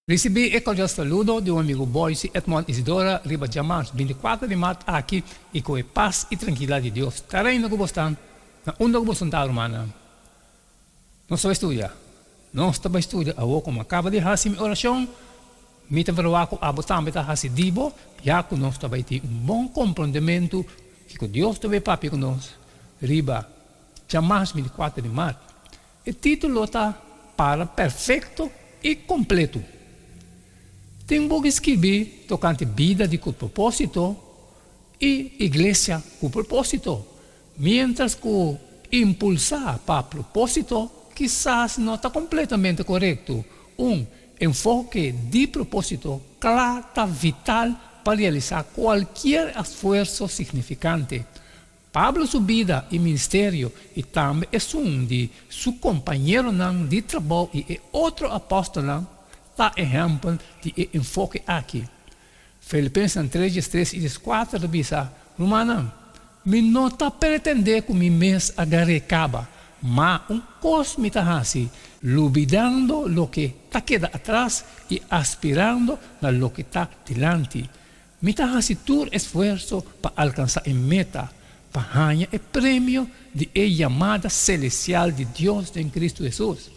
Risibí e kordial saludo di un amigu Boyce Edmond Isidora riba djamars bintikuater di mart aki i ku e pas i trankilidat di Dios ta reina ku bosnan na unda ku boso ta rumannan. Nos ta bai studia. Nos ta bai studia awor ku mi a kaba di hasi mi orashon, mi ta verwagt ku abo tambe ta hasi di bo, ya ku nos ta bai tin un bon komprondementu kiko Dios ta bai papia ku nos riba djamars bintikuater di mart. E título ta Para Perfekto i Kompletu. Tin buki skibí tokante bida di ku propósito i iglesia ku propósito, miéntras ku impulsá pa propósito kisas no ta kompletamente korekto. Un enfoke di propósito kla ta vital pa realisá kualkier esfuerso signifikante. Pablo su bida i ministerio i tambe esun di su kompañeronan di trabou i e otro apòstelnan ta ehèmpel di e enfoke aki. Filipensenan tres diestres i dieskuater ta bisa, Rumannan, mi no ta pretendé ku mi mes a gar'é kaba, ma un kos mi ta hasi, lubidando loke ta keda atras i aspirando na loke ta dilanti. Mi ta hasi tur esfuerso pa alkansá e meta, pa haña e premio di e yamada selestial di Dios den Kristu Hesus.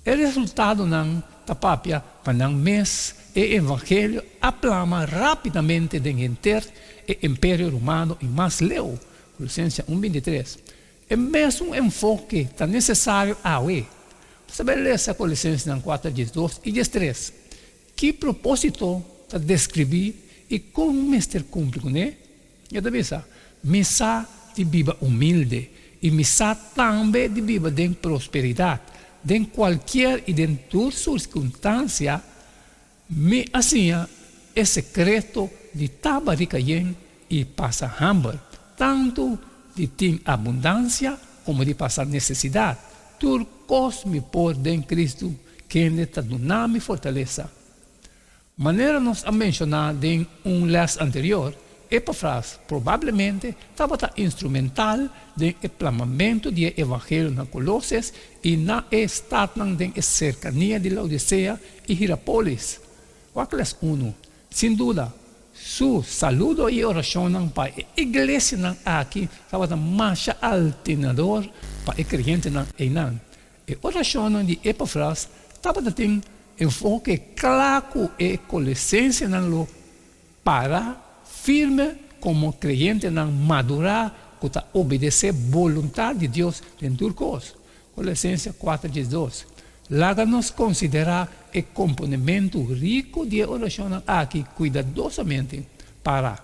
E resultadonan ta papia pa nan mes, e evangelio a plama rápidamente den henter e Imperio Romano i mas leu, Kolosensia un bintitres. E mesun enfoke ta nesesario awe. Bo ta bai lesa Kolosensenan kuater diesdos i diestres. Ki propósito ta deskribí i kon mester kumpli kuné? E ta bisa, Mi sa di biba humilde i mi sa tambe di biba den prosperidat. Den kualkier i den tur sirkunstansia mi a siña e sekreto di ta barika yen i pasa hamber, tantu di tin abundansia komo di pasa nesesidat. Tur kos mi por den Kristu kende ta duna mi fortalesa. Manera nos a menshoná den un lès anterior, Epafras probablemente tabata instrumental den e plamamentu di e evangelio na Koloses i na e statnan den e serkania di Laodisea i Hirapolis. Wak lès unu. Sin duda, su saludo i orashonnan pa e iglesianan aki tabata masha altenador pa e kreyentenan einan. E orashonnan di Epafras tabata tin enfoke kla ku e kolesensianan lo para firme komo kreyentenan madurá ku ta obedesé boluntat di Dios den tur kos. Kolosensia kuater diesdos. Laga nos konsiderá e komponementu riku di e orashonnan aki kuidadosamente. Para.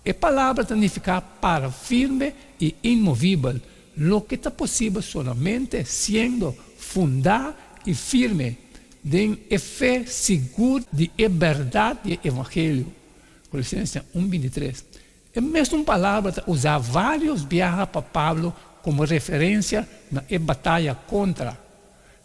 E palabra ta nifiká para firme i inmovibel, Loke ta posibel solamente siendo fundá i firme den e fe sigur di e bèrdat di e evangelio. Kolosensenan un bintitres. E mesun palabra ta usá vários biaha pa Pablo komo referensia na e bataya kontra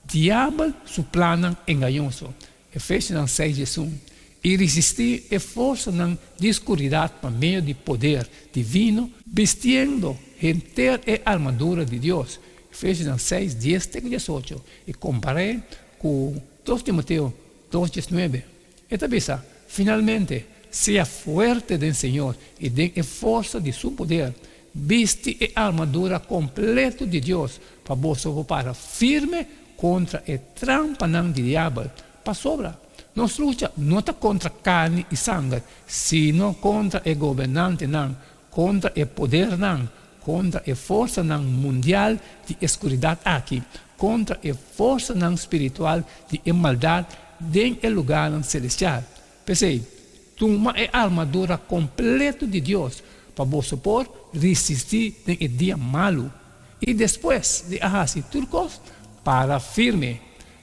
Diabel su plannan engañoso. Efesionan seis diesun, i risistí e forsanan di skuridat pa medio di poder divino, bistiendo henter e armadura di Dios, Efesionan seis dies te ku diesocho, i kompar'é ku dos Timoteo dos diesnuebe. E ta bisa, Finalmente, sea fuerte den Señor i den e forsa di su poder. Bisti e armadura kompleto di Dios pa boso por para firme kontra e trampanan di diabel. Pasobra nos lucha no ta kontra karni i sanger, sino kontra e gobernantenan, kontra e podernan, kontra e forsanan mundial di e skuridat aki, kontra e forsanan spiritual di e maldat den e lugarnan selestial. P'esei, tuma e armadura kompleto di Dios pa boso por risistí den e dia malu, i despues di a hasi tur kos, para firme.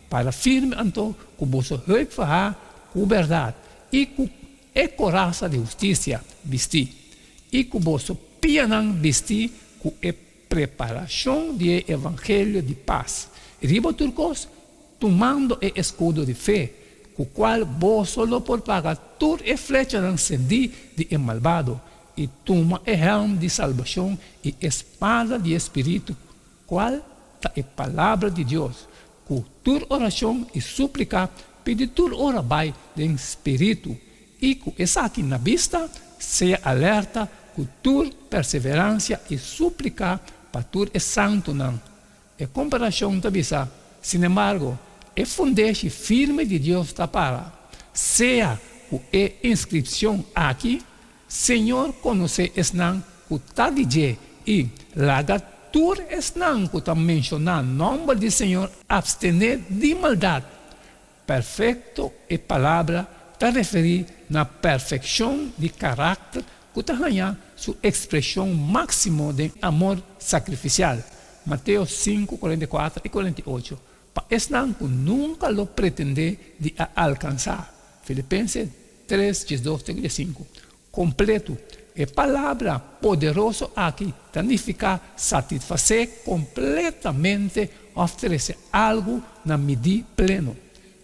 Para firme anto ku boso heup fahá ku bèrdat i ku e korasa di hustisia bistí, i ku boso pianan bistí ku e preparashon di e evangelio di pas. Riba tur kos, tumando e eskudo di fe, ku kual boso lo por paga tur e flechanan sendí di e malbado, i tuma e hèlm di salbashon i e spada di e spiritu, kual ta e Palabra di Dios, ku tur orashon i súplika. pidi tur ora bai den spiritu, i ku esaki na bista, sea alerta ku tur perseveransia i súplika pa tur e santunan. E komparashon ta bisa, Sinembargo, e fundeshi firme di Dios ta para, sea ku e inskripshon aki, Señor konosé esnan ku ta di dje i laga tur esnan ku ta menshoná nòmber di Señor apstené di maldat. Perfekto E palabra ta referí na perfekshon di karakter ku ta haña su ekspreshon máksimo den amor sakrifisial, Mateo sinku, 44 i 48, pa esnan ku nunka lo pretendé di a alkansá, Filipense tres, 12 te ku 15. Kompletu E palabra poderoso aki ta nifiká satisfasé kompletamente òf trese algu na midí pleno.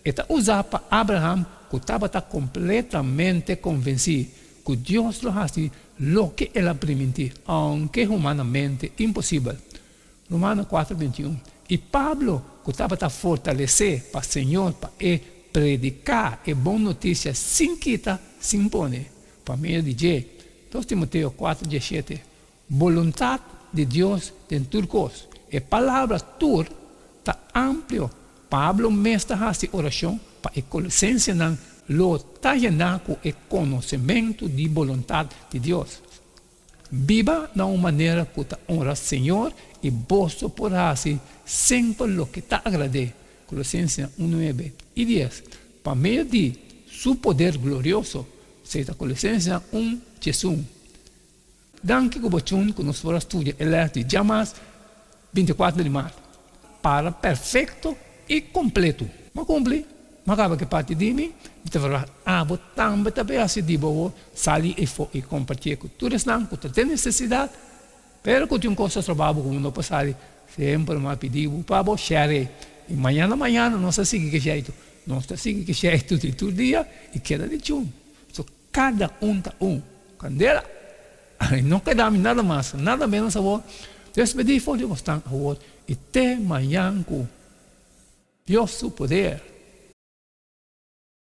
E ta usá pa Abraham ku tabata kompletamente konvensí ku Dios lo hasi loke el a primintí, ounke humanamente imposibel. Romano kuater 21, I Pablo, ku tabata fortalesé pa Señor pa e prediká e bon notisia sin kita, sin pone, pa medio di dje, Dos Timoteo kuater 17, Boluntat di Dios den tur kos. E palabra tur ta amplio. Pablo mes ta hasi orashon pa e kolosensenan lo ta yená ku e konosementu di boluntat di Dios. Biba na un manera ku ta onra Señor i boso por hasi semper loke ta agrad'é, Kolosensenan un nuebe i dies, pa medio di Su poder glorioso, esei ta Kolosensenan un diesun. Danki ku bo chun ku nos por a studia e lès di djamas 24 di mart. Para perfekto i kompletu. Bo a kumpli? Bo a kaba ku e parti di mi? Mi ta verwagt abo tambe ta bay hasi di bo awor, sali efo i kompartié ku tur esnan ku ta den nesesidat. Pero ku tin un kos ta stroba bo ku bo no por sali, semper mi a pidi bo pa bo share. I mañana mañana nos ta sigui ku e sheitu. Nos ta sigui ku e sheitu di tur dia i keda di chun. So kada un ta un kandela. I no keda mi nada mas, nada menos awor. Despedí for di bosnan awor i te mañan ku Dios su poder.